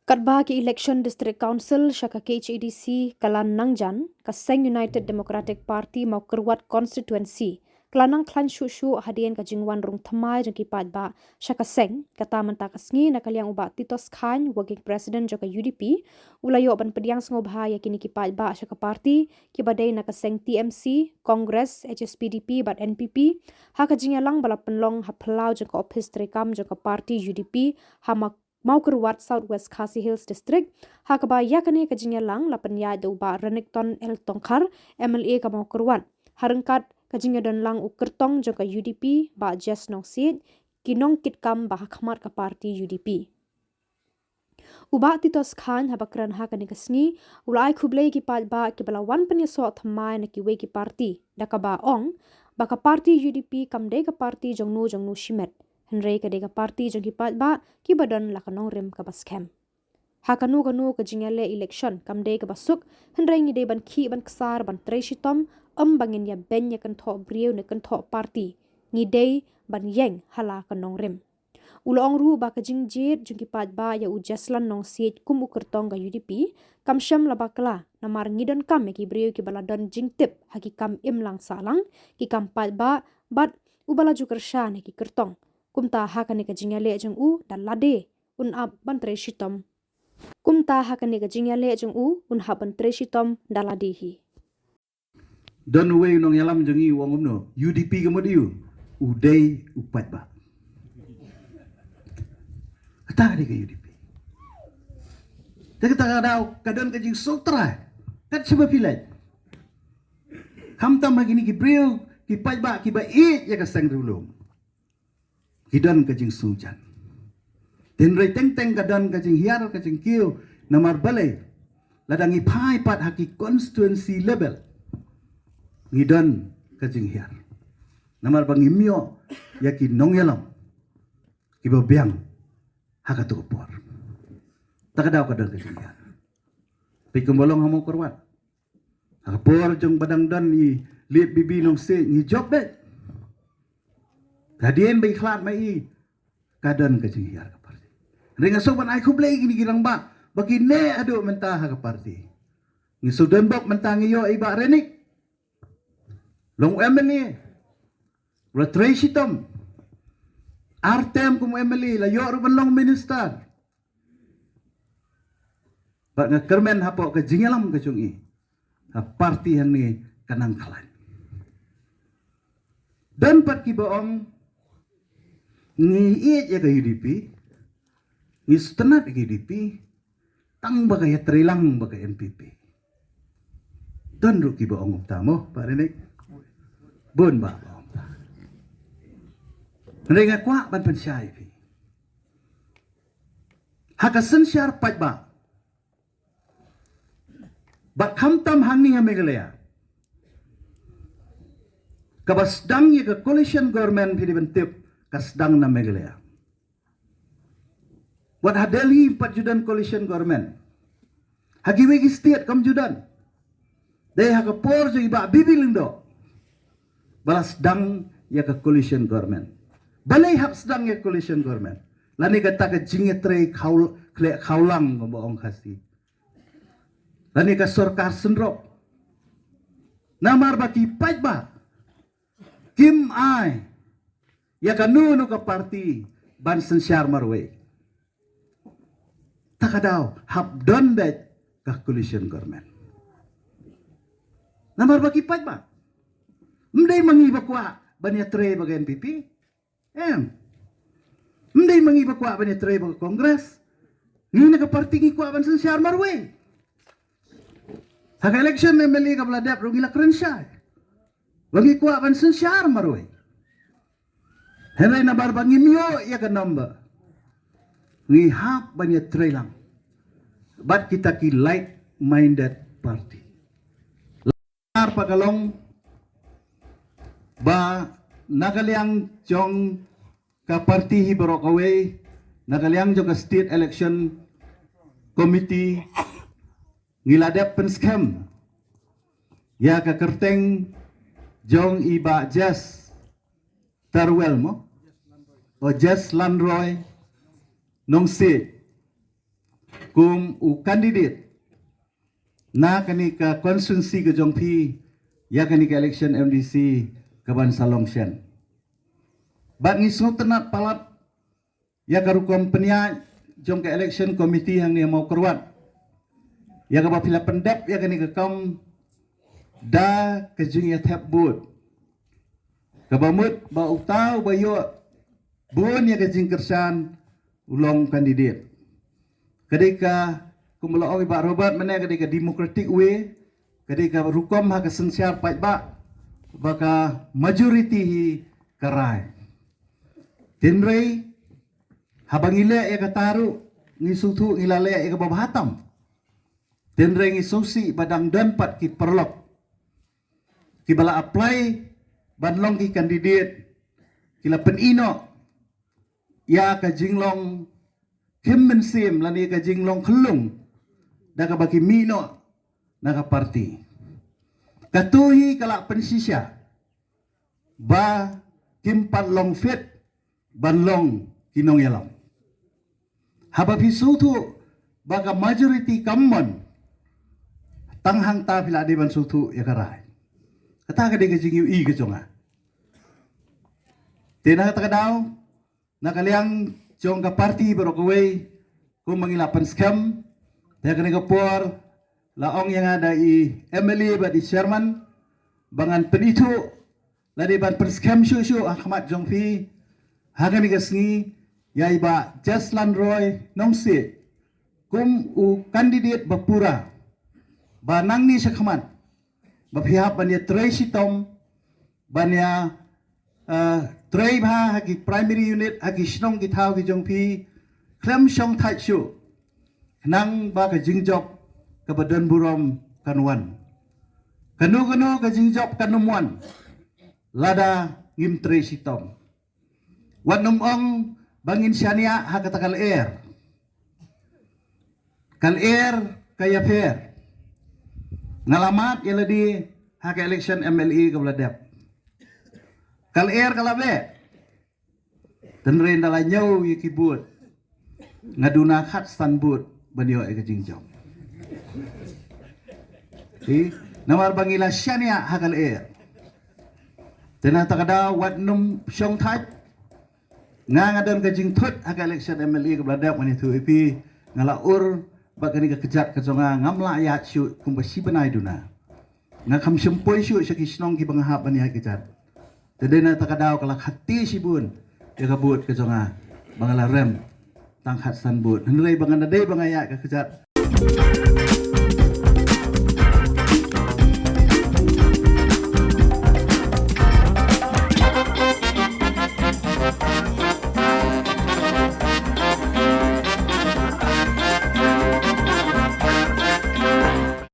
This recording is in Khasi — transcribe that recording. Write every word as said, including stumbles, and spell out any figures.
Katba ka election District Council sha ka K H A D C ka la nang jan, ka seng United Democratic Party Mawkyrwat Constituency ka la nang khlaiñ shuh shuh hadien ka jingwan rung thymmai jong ki paidbah sha ka seng. Kata mynta ka sngi, na ka liang u Bah Titos Chyne, Working President jong ka U D P, u la ïoh ban pdiang sngewbha ïa kine ki paidbah sha ka party, kiba dei na ka seng T M C, Congress, H S P D P bad N P P, ha ka jingïalang ba la pynlong ha phyllaw jong ka ophis treikam jong ka party U D P ha Ma-, Mawkyrwat, South West Khasi Hills District, ha kaba ïa kane ka jingïalang la pynïaid da u Bah Renikton L Tongkhar, M L A ka Mawkyrwat, ha ryngkat ka jingïadon lang u kyrtong jong ka U D P, Bah Jes Nongsiej, ki nongkitkam ba ha khmat ka party U D P. U Bah Titos Chyne, haba kren ha kane ka sngi, u la ai khublei ïa ki paidbah kiba la wan pynïasoh thymmai na kiwei ki party, da kaba ong ba ka party U D P kam dei ka party jong no jong no shimet, hynrei ka dei ka party jong ki paidbah kiba don la ka nongrim kaba skhem. Ha kano kano ka jingïaleh election kam dei kaba suk, hynrei ngi dei ban khih ban ksar ban trei shitom, ym ba ngin ïa beiñ ïa kynthoh briew ne kynthoh party. Ngi dei ban ïeng ha la ka nongrim. U la ong ruh ba ka jingjied jong ki paidbah ïa u Jeslan Nongsiej kum u kyrtong ka U D P kam shym la bakla, namar ngi donkam ïa ki briew kiba la don jingtip ha ki kam imlang sahlang, ki kam paidbah, bad uba la ju kyrshan ha ki kyrtong. Kumta ha kane ka jingïaleh jong u da lade, un hap ban trei shitom. Kumta ha kane ka jingïaleh jong u, un hap ban trei shitom da lade hi. Don uwei u nongïalam jong ngi u ong kumno, U D P ka mut aïu? U dei u paidbah. Kata ka dei ka U D P. Te kata ka daw ka don ka jingsngewthuh. Kat shaba phi leit. Khamtam ha kine ki briew, ki paidbah kiba ïeit ïa ka seng riewlum, ki don ka jingsngewjan. Hynrei teng teng ka don ka jinghiar ka jingkiew, namar balei? Lada ngi phai pat ha ki constituency level, ngi don ka jinghiar. Namar ba ngim ïoh ïa ki nongïalam kiba biang ha kato ka por. Ta ka daw ka don ka jinghiar. Peit kumba long ha Mawkyrwat. Ha ka por jong ba dang don i Late B B Nongsiej ngi jop beit. Hadien ba i khlad ma i, ka don ka jinghiar ka party. Hynrei nga sngewbha ban ai khublei ïa kine ki rangbah ba kine haduh mynta ha ka party. Ngi sngewdon bok mynta ngi ïoh i Bah Renik long M L A. U la trei shitom ar term kum M L A, la ïoh ruh ban long minister. Bad nga kyrmen hapoh ka jingïalam ka jong i, ha party hangne ka nang khlaiñ. Don pat kiba ong ngi ïeit ïa ka U D P, ngi sngewtynnat ïa ka U D P, tang ba ka ïatrei lang bad ka N P P. Don ruh kiba ong kumta mo, Bah Renik? Bun bah ba ong kumta. Hynrei nga kwah ban pynshai ïa phi. Ha ka synshar paidbah, bad khamtam hangne ha Meghalaya, kaba sdang ïa ka coalition government, phi dei ban tip, ka sdang na Meghalaya. Wat ha Delhi pat ju don coalition government. Ha kiwei ki state kam ju don. Dei ha ka por jong i Bah B B Lyngdoh ba la sdang ïa ka coalition government. Balei hap sdang ïa ka coalition government? Lane kata ka jingïatrei khaw-, khleh khawlang kumba ong Khasi. Lane ka sorkar synrop. Namar ba ki paidbah kim ai ïa kano kano ka party ban synshar marwei. Ta ka daw hap don beit ka coalition government. Namar ba ki paidbah, ym dei ma ngi ba kwah ban ïatrei bad ka N P P. Em. Ym dei ma ngi ba kwah ban ïatrei bad ka Congress. Ngi na ka party ngi kwah ban synshar marwei. Ha ka election M L A kaba la dep ruh ngi la kren shai ba ngi kwah ban synshar marwei. Hynrei namar ba ngim ïoh ïa ka number, ngi hap ban ïatrei lang bad kita ki like-minded party. Lar pa ka long ba na ka liang jong ka party hi baroh kawei, na ka liang jong ka State Election Committee, ngi la dep pynskhem ïa ka kyrteng jong i Bah Jes Tarwel mo, o Jes Lanroy Nongsiej. kum u candidate na kane ka constituency ka jong phi ïa kane ka election M D C ka ban sa long shen. Bad ngi sngewtynnat palat ïa ka rukom pynïaid jong ka election committee hangne ha Mawkyrwat, ïa kaba phi la pyndep ïa kane ka kam da ka jingïathep vote, kaba mut ba uta uba ïoh bun ïa ka jingkyrshan u long candidate. Ka dei ka, kumba la ong i Bah Robert mynne, ka dei ka democratic way, ka dei ka rukom ha ka synshar paidbah ba ka majority hi ka rai. Hynrei haba ngi leh ïa kata ruh, ngi sngewthuh ngi la leh ïa kaba bha tam. Hynrei ngi sngewsih ba dang don pat ki paralok kiba la apply ban long ki candidate, ki la pyni noh ïa ka jinglong khim mynsiem lane ka jinglong khyllung da kaba ki mih noh na ka party. Kato hi ka la pynshisha ba kim pat long fit ban long ki nongïalam. Haba phi sngewthuh ba ka majority kam mon, tang hangta phi la dei ban sngewthuh ïa ka rai. Kata ka dei ka jingïohi ka jong nga. Te na kata ka daw, na ka liang jong ka party baroh kawei, kumba ngi la pynskhem, te kane ka por la ong ïa nga da i M L A bad i chairman ba ngan pynithuh, la dei ban pynskhem shuh shuh ha khmat jong phi ha kane ka sngi, ïa i Bah Jaslan Roy Nongsiej kum u candidate ba pura, ba nangne sha khmat ba phi hap ban ïatrei shitom, ban ïa, eh, trei bha ha ki primary unit, ha ki shnong ki thaw ki jong phi, khlem shong thait shuh, khnang ba ka jingjop kaba don burom kan wan. Kano kano ka jingjop kan ym wan lada ngim trei shitom. Wat nym ong ba ngin shaniah ha kata ka lyer. Ka lyer ka ïapher. Nga la mad ïa lade ha ka election M L A kaba la dep. Ka lyer ka la beh. Hynrei ynda la ñiew ïa ki vote, nga duna khatsan vote ban ïoh ïa ka jingjop. Namar ba ngi la shaniah ha ka lyer. Te na kata ka daw wat nym shong thait. Nga, nga don ka jingthut ha ka election M L A kaba la dep, ngan ïathuh ïa phi, nga la ur ba kane ka kjat ka jong nga ngam lah ïaid shuh kumba shi bnai duna. Nga kham shym poi shuh sha ki shnong kiba nga hap ban ïaid kjat. Te dei na kata ka daw ka la khati shibun ïa ka vote ka jong nga ba nga la rem tang khatsan vote. Hynrei ba ngan da dei ba nga ïaid ka kjat.